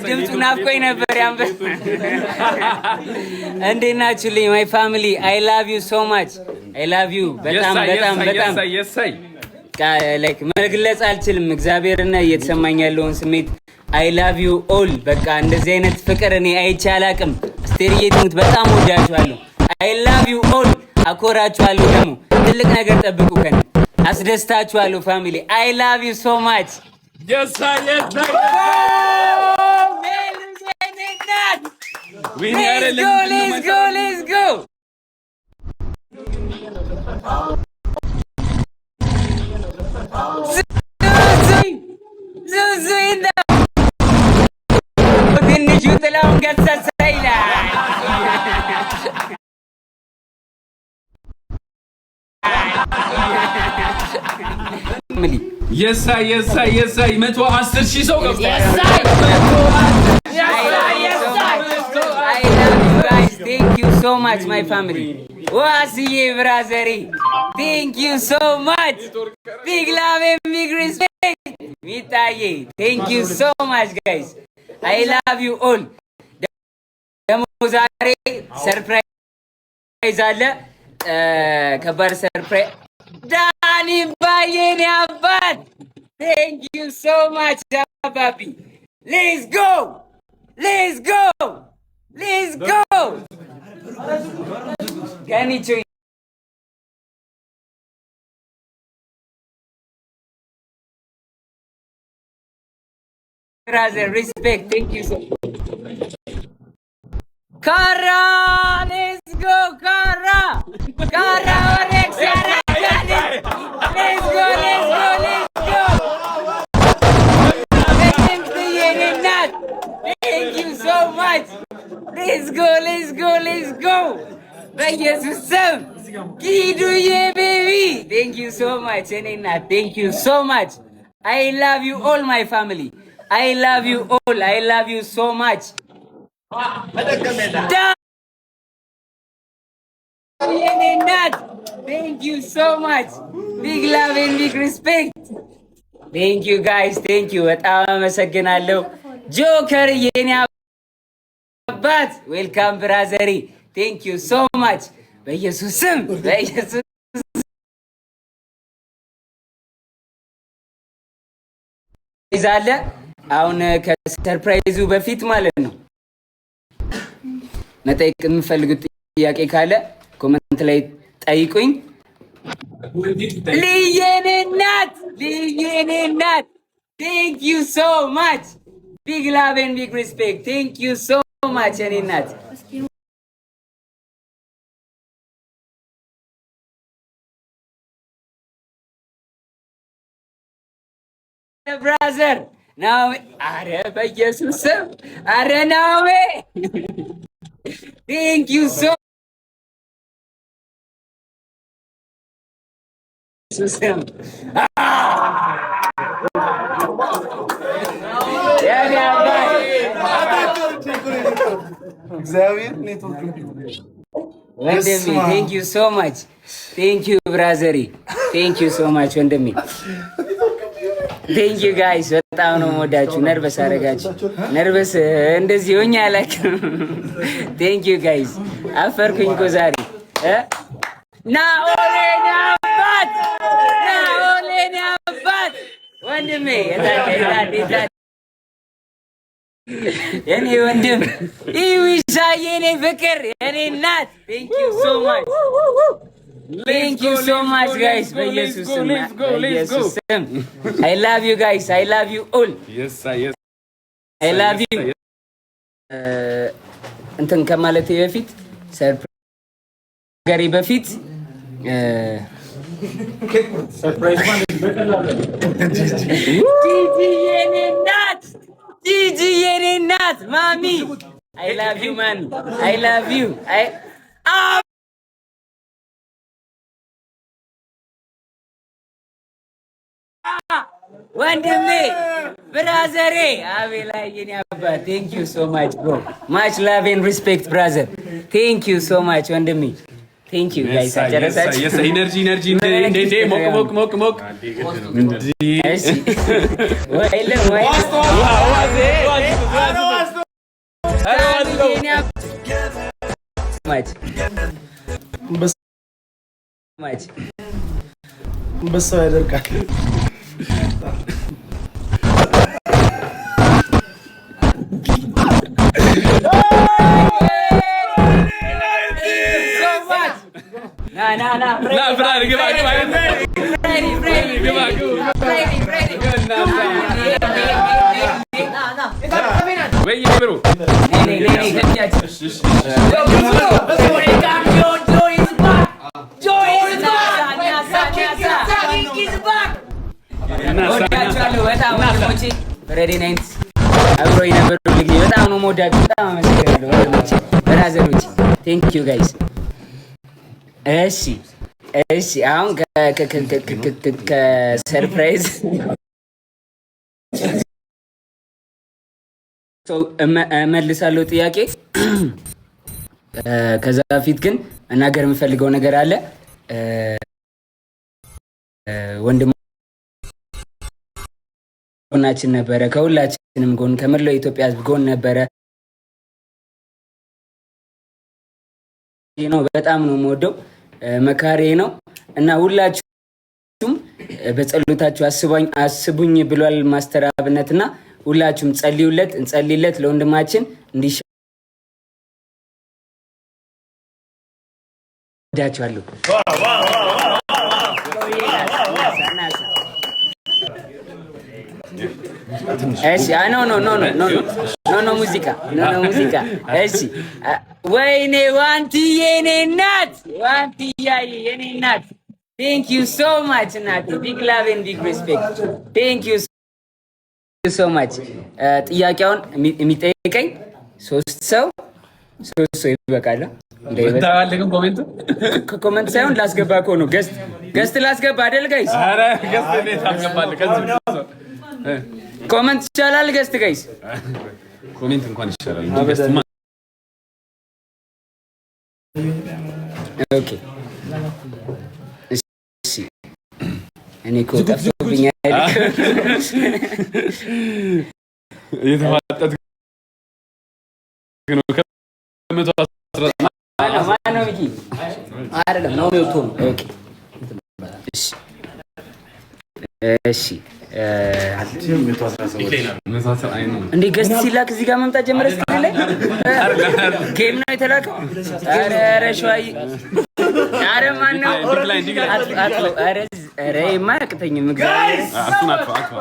ድምፁ ናፍቆኝ ነበር። ያንበ እንዴት ናችሁልኝ? My family, I love you so much. I love you በጣም በጣም በጣም፣ like መግለጽ አልችልም። እግዚአብሔርና እየተሰማኝ ያለውን ስሜት። I love you all። በቃ እንደዚህ አይነት ፍቅር እኔ አይቼ አላቅም። አስቴርዬ ትሙት በጣም ወዳችኋለሁ። I love you all። አኮራችኋለሁ። ደግሞ ትልቅ ነገር ጠብቁ ከኔ። አስደስታችኋለሁ። Family, I love you so much. Let's go, let's go, let's go. ዙዙ ትንሹ ጥላውን ገሰሰ ይላል። የሳይ የሳይ የሳይ፣ 110,000 ሰው ገብቷል። Thank you so much, my family. ዋስዬ brother ዬ, thank you so much. Big love, big respect. ሚጣዬ, thank you so much, guys. I love you all። ደግሞ ዛሬ surprise አለ፣ ከባድ surprise። ዳኒ ባየኔ አባት, thank you so much አባቢ። Let's go, let's go, let's go. ገኒቹ brother, respect. Thank you so ካራ, let's go. ካራ ካራ ኦሬክስ ያራዳል። Let's go, let's go, let's go. የኔ እናት, thank you so much. Let's go, let's go, let's go. በኢየሱስ ስም ኪዱዬ baby, thank you so much የኔ እናት, thank you so much. I love you all, my family. I love you all. I love you so much. የኔ እናት, thank you so much. Big love and big respect. Thank you, guys, thank you። በጣም አመሰግናለሁ። ጆከር የኔ አባት, welcome, brother ዬ, thank you so much። በኢየሱስ ስም፣ በኢየሱስ አለ። አሁን ከ surprise ኡ በፊት ማለት ነው መጠየቅ የምፈልጉት ጥያቄ ካለ comment ላይ ጠይቁኝ። ልየኔ እናት፣ ልየኔ እናት, thank you so much. Big love and big respect. Thank you so much የኔ እናት። Brother ናሜ፣ አረ በኢየሱስ ስም፣ አረ ናሜ, thank you so ስም የኔ አባት። እግዚአብሔር ኔትወርክ ወንድሜ, thank you so much. Thank you, brother ዬ, thank you so much ወንድሜ። Thank you, guys. በጣም ነው የምወዳችሁ። Nervous አደረጋችሁ። Nervous እንደዚህ ሆኜ አላውቅም። Thank you, guys. አፈርኩኝ እኮ ዛሬ። ናኦሌ አባት፣ ናኦሌ አባት፣ ወንድሜ የታለ? የኔ ወንድም ይዊሻ፣ የኔ ፍቅር፣ የኔ እናት, thank you so much. Thank you so much, guys። በኢየሱስ ስም፣ በኢየሱስ ስም, I love you guys. I love you all. I love you. እንትን ከማለቴ በፊት፣ surprise በፊት ጂጂ የኔ እናት፣ ጂጂ የኔ እናት፣ mommy, I love you, mommy, I love you. I ወንድሜ brother ዬ አቤላ የኔ አባት, thank you so much, bro. Much love and respect, brother. Thank you so much ወንድሜ። Thank you, guys። አጨረሳችሁ? Energy, energy፣ እንዴ፣ ሞቅ ሞቅ ሞቅ ሞቅ። እሺ፣ ወይለም ወይ የኔ much much። አንበሳው ያደርቃል። ና ና ና። ና ብራሪ፣ ግባ ግባ ግባ ግባ። ወይ bro። ነይ ነይ ነይ ነይ። ወዳችኋለሁ በጣም ወንድሞቼ። ፍሬዴ ናይንት አብሮ የነበሩ ጊዜ በጣም ነው የምወዳችሁ። በጣም አመሰግናለሁ ወንድሞቼ፣ brother ኦቼ፣ thank you guys። እሺ፣ አሁን ከ surprise እመልሳለሁ ጥያቄ። ከዛ በፊት ግን መናገር የምፈልገው ነገር አለ። ወንድማችን ነበረ፣ ከሁላችንም ጎን፣ ከመላው የኢትዮጵያ ሕዝብ ጎን ነበረ ነው። በጣም ነው የምወደው፣ መካሬ ነው እና ሁላችሁም በጸሎታችሁ አስቡኝ ብሏል ማስተር አብነት። እና ሁላችሁም ጸልዩለት፣ እንጸልይለት ለወንድማችን እንዲሻ። ወዳችኋለሁ። እሺ፣ no no no no no no no ሙዚቃ፣ no no ሙዚቃ። እሺ፣ ወይኔ ዋንትዬ፣ የኔ እናት፣ ዋንትያዬ የኔ እናት፣ thank you so much እናቴ፣ big love and big respect፣ thank you so much። ጥያቄውን የሚጠይቀኝ ሶስት ሰው፣ ሶስት ሰው ይበቃል። Comment Comment ሳይሆን ላስገባ እኮ ነው። Guest ላስገባ አይደል guys? ኧረ guest እንዴት ታስገባለህ? ከዚህ Comment ይቻላል። Guest guys? Comment እንኳን ይሻላል እንጂ guest ማ Okay እሺ። እኔ እኮ ጠፍቶብኛል። እየተፋጠጥክ ነው። ከ110 ማነው ሚኪ? አይደለም ነው ወጥቶ ነው። Okay እሺ እንዴ፣ guest ሲላክ እዚህ ጋር መምጣት ጀመረ። Screen ላይ game ነው የተላከው። ኧረ ኧረ ሸዋዬ፣ ኧረ ማነው? ኧረ ኧረ ይሄማ አያቅተኝም። እግዚአብሔር። እሱን አጥፋ አጥፋ።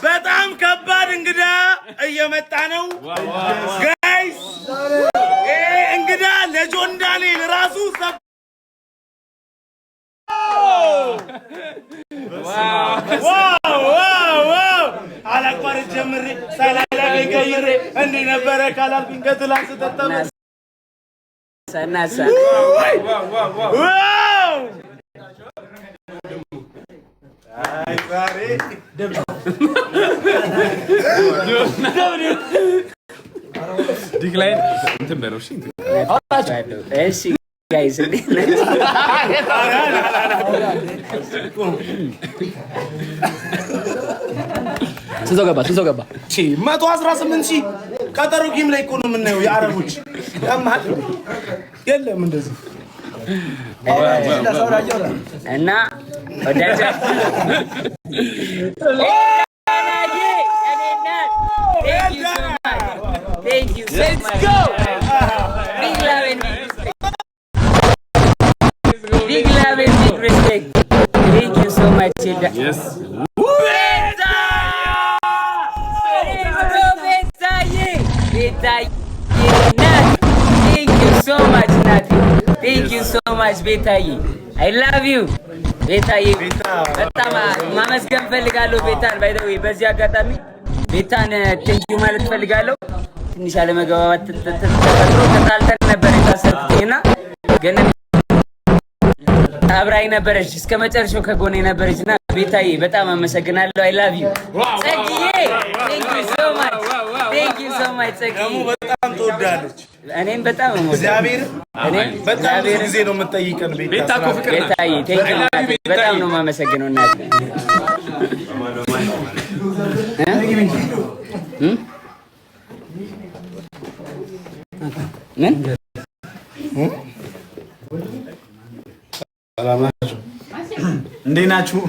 በጣም ከባድ እንግዳ እየመጣ ነው guys። ይሄ እንግዳ ለጆን ዳንኤል ራሱ wow wow wow! አላቋርጥ ጀምሬ ሳላላገኝ ቀይሬ እንዲህ ነበረ ካላልኩኝ ከትላንት ስጠጣ እናሳ። Wow! አይ ዛሬ Decline እንትን በለው እሺ። እንትን እሺ guys፣ እንዴት ናችሁ? ስንት ሰው ገባ? ስንት ሰው ገባ? 118,000። ቀጠሮ game ላይ እኮ ነው የምናየው። የአረቦች ያማል የለም እንደዚህ። እና ወዳጃ thank you so much. Big love and big respect. Big love and big respect. Thank you so much, Hilda. Yes. ቤታ! ቤታዬ! ቤታዬ ናት። Thank you so much ናት። Thank you so much ቤታዬ። I love you ቤታዬ። በጣም ማመስገን ፈልጋለሁ ቤታን። By the way በዚህ አጋጣሚ ቤታን thank you ማለት ፈልጋለሁ። ትንሽ አለመግባባት ተፈጥሮ ተጣልተን ነበር የታሰርኩት እና ግን አብራኝ ነበረች እስከ መጨረሻው፣ ከጎኔ ነበረች እና ቤታዬ በጣም አመሰግናለሁ። I love you ጸግዬ። Thank you so much, thank you so much ጸግዬ። ደግሞ በጣም ትወዳለች። እኔም በጣም ነው የምወዳት። እግዚአብሔር እኔም በጣም ብዙ ጊዜ ነው የምጠይቀን ቤታ። ቤታ እኮ ፍቅር ናት። ቤታዬ thank you፣ በጣም ነው የማመሰግነው እናቴ። ምን? ሰላም ናችሁ? እንዴት ናችሁ?